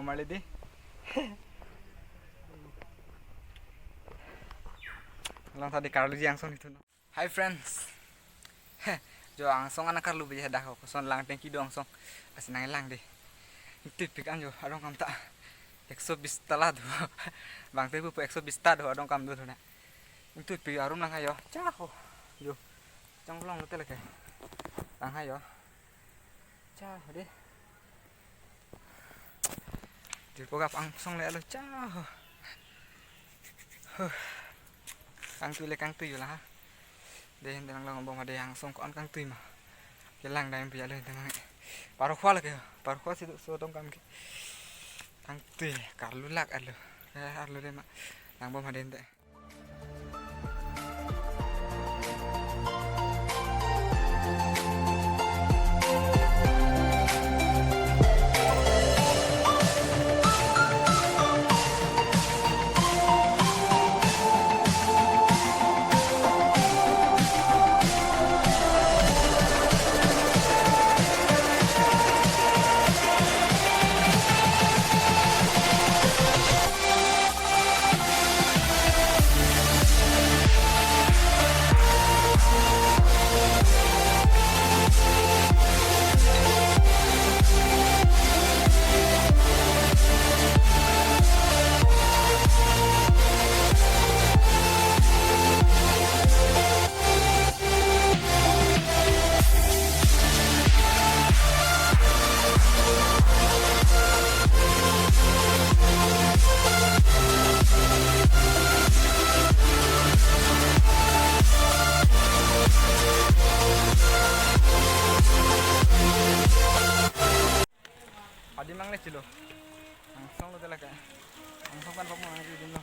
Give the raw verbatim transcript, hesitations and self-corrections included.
Mali di. Lang tadi karlu ji angsong itu. Hi friends. Jo angsong anak karlu beja dah ho. Koson lang tangki do angsong. Asi nanglang di. Itu pik an jo adong kam ta. Ekso bis tala do. Bang te pu ekso bis ta do adong kam do na. Itu pik arum lang hayo. Cha ho. Jo. Chang long lote lake. Lang hayo. Cha ho de. Jirpo gap angsong le alo cha ho. Huh. Kangtui le kangtui yo la ha. De, de lang long bom ha de angsong ko-an kangtui ma. Kelang dam pi alo de mang. Paro khua lake, paro khua si so dong kam ke. Kangtui karlu lak alo. Eh, arlo de ma. Lang bom ha de de. Adi mang le chilo. Angsong lote lake. Angsong kan pok mang di dun lo.